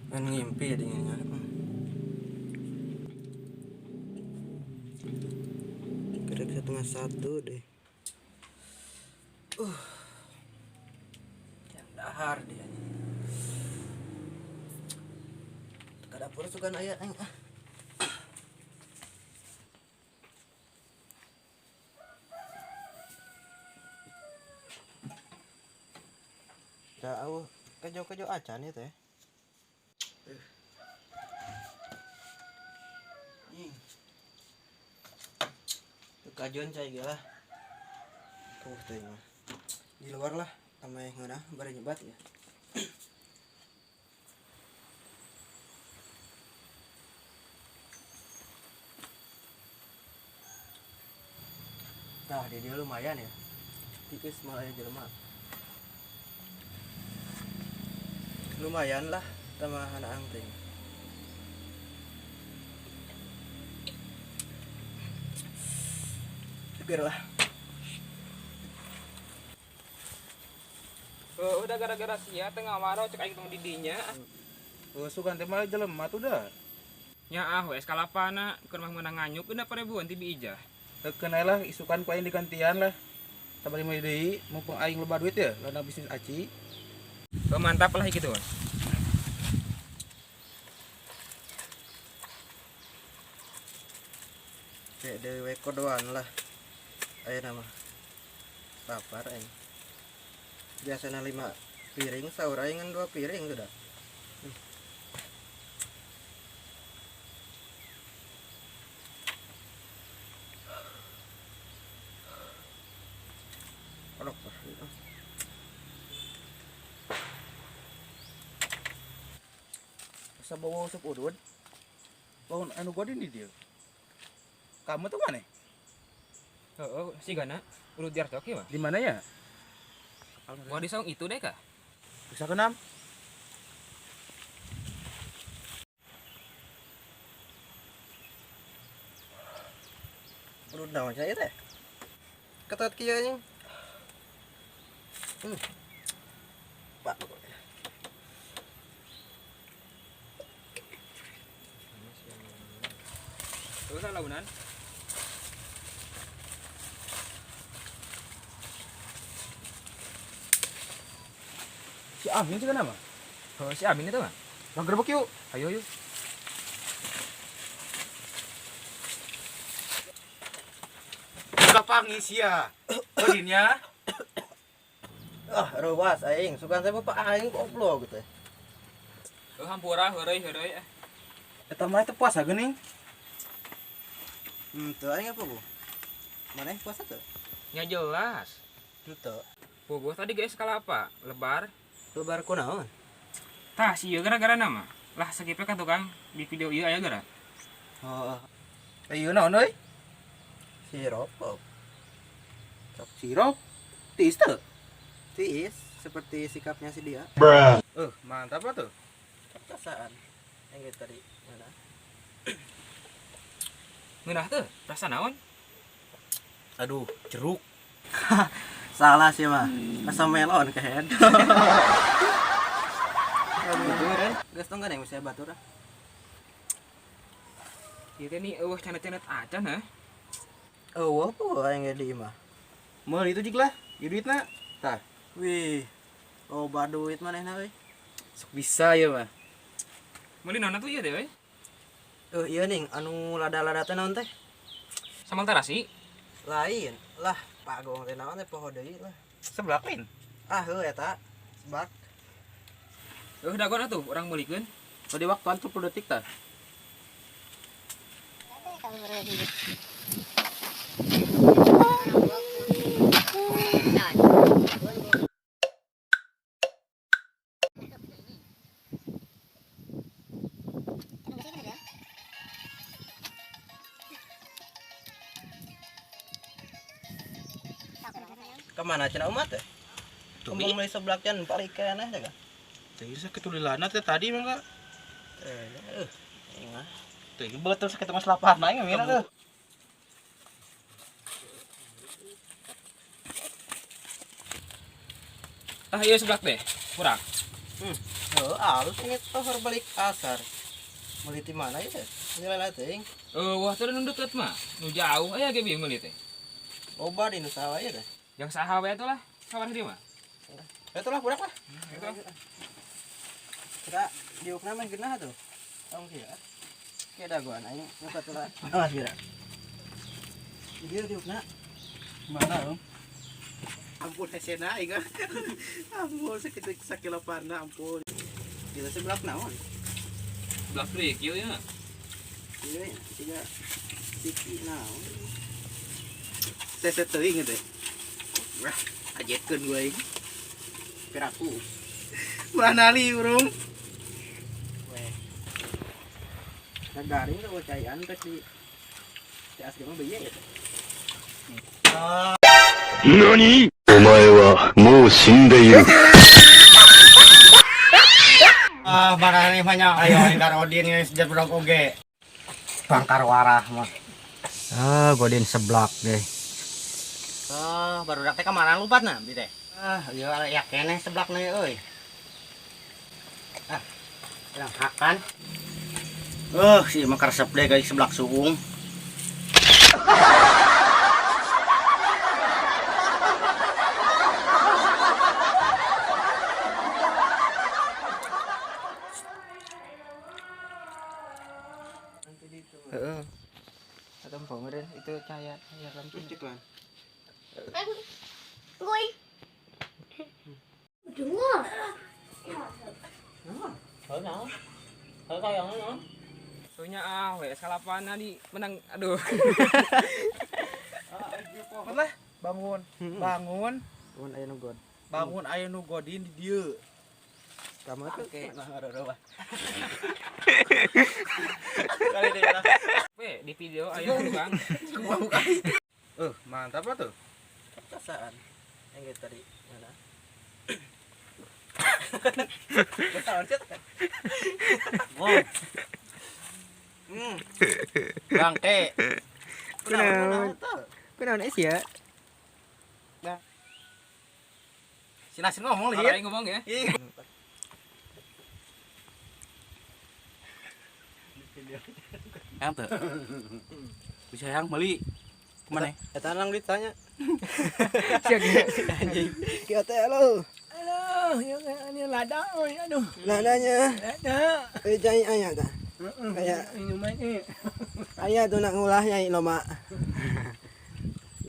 Kan ngimpi jadinya. Gerak 12.30 deh. Yang dahar dia. Ke dapur sugan aya aing ah. Jauh kejo-kejo acan ya teh. Kajuan cai ge lah. Tuh teh mah. Di luar lah sama yang ngeunah bari nyebat ya. Tah di dia lumayan ya. Tikus malah aya jelema. Lumayan lah tambahan angting. Seger lah. Oh, udah gara-gara sia tengah waro cek aing tong didinya. Oh, sugan teh mah jelema tuh dah. Nya ah we eskalapana keur mah meunang nganyuk udah parebuan ti biijah. Keun lah isukan ku aing digantian lah. Sabari mah deui mumpung aing loba duit ya, lana bisnis aci. Oh, mantap lah gitu. Kayak dewe kodoan lah. Ayo nama lapar aing. Biasanya 5 piring, sahur aing ngan 2 piring sudah. Aduh, Asa bawa usuk udud. Bangun anu gua di dia. Kamu tuh mana? Heeh, si gana urut diar coki mah. Di mana ya? Gua di saung itu deh kah? Bisa kenam? Urut naon saya teh? Ketat kieu anjing. Pak. Terus launan. Si Amin juga nama? Oh, si Amin itu mah. Bang gerbek yuk. Ayo yuk. Buka sia. Godinnya. Ah, ruas aing. Sugan saya bapak aing goblok gitu. Oh, hampura heureuy heureuy. Eta mah teu puasa geuning. Teu aing apa, Bu? Maneh puasa teu? Nya jelas. Henteu. Bogoh tadi guys kalapa? Lebar. Lebar kunaon? Tah sieun gara-gara nama. Lah skip ka tukang di video ieu aya gara. Oh. Ieu naon euy? Sirup. Sirup? Tiis teu? Tiis, seperti sikapnya si dia. Bruh. Mantap lah tuh. Perasaan. Yang tadi mana? Ngeunah teu? Rasa naon? Aduh, jeruk. Salah sih mah. Rasa melon kehead. Gitu kan? Geus tong kan yang bisa batur ah. Ieu teh nih eueuh canet-canet acan heh. Eueuh po aing ge di imah. Meuli itu jig lah, ieu duitna. Tah. Wih. Loba duit manehna euy. Sok bisa ya mah. Meuli naon atuh ieu teh euy? Iya ning anu lada-lada teh naon teh? Sambal terasi? Lain. Lah, pagong teh naon teh poho deui lah. Seblak lain. Ah, heuh eta. Seblak. Dagon atuh urang meulikeun. Tadi waktuan 10 detik tah. Kemana cenah umat teh? Tuh meuli seblak can balik keneh teh kan. Teh sakit tulilana teh tadi mah Kak. Ingat. Teh betul sakit mas lapar naik mina tuh. Tah ieu seblak teh. Kurang. Heuh, alus inget tohor balik asar. Meuli ti mana ieu teh? Nilai teuing. Wah teh nu deket mah. Nu jauh aya ge bieu meuli teh. Loba di nu saha ieu teh. Yang saha we atuh lah. Kabar dia mah. Itulah budak lah. Gitu. Kira diukna mah geunah tuh. Tong kieu. Kieu dagoan aing nyokot lah. Awas bira. Dieu diukna. Mana, Om? Ampun hesena aing ah. Ampun sakitu sakiloparna ampun. Kita seblak naon? Seblak kerikil ya. Ieu ya, tiga tiki naon. Sese teuing teh. Wah, ajetkeun gua aing. Piraku. Mana li urung? Weh. Nah, garing tuh caian teh di di asli mah beuye gitu. 何お前はもう死んでいる。 Ah, barang mah nya ayo darodin geus jebrok oge. Bangkar warah mah. Ah, godin seblak deh. Ah, barudak teh kamana lupatna bi teh? Ah, ieu aya keneh seblakna euy. Ah, urang hakan. Si mah karesep deh guys seblak suung. Heeh. Atau meureun itu cahaya cahaya lampu. Cek. Oi. Dua. Heuh naon? Heuh kayang naon? Soalnya ah we skalapana di menang aduh. Lah, bangun. Bangun. Mun aya nu god. Bangun aya nu godin di dieu. Kamu tuh Nah, ngaroroh. Kali deh lah. We di video aya tukang. Mantap lah tuh. Perasaan yang gitu tadi mana? Betul sih. Wow, Hmm. bangke. Kunaon tuh? Kunaon es ya? Sinasin ngomong Kalau lihat. aing ngomong ya. Yang tuh. Bisa yang beli. Kemana? Eta lang ditanya. Sia ge. Anjing. Kieu teh halo. Aduh, ya ini lada euy aduh. Ladanya. Lada. Eh jai aya tah. Kayak Minuman eh. aya tuh nak ngulahnya loma.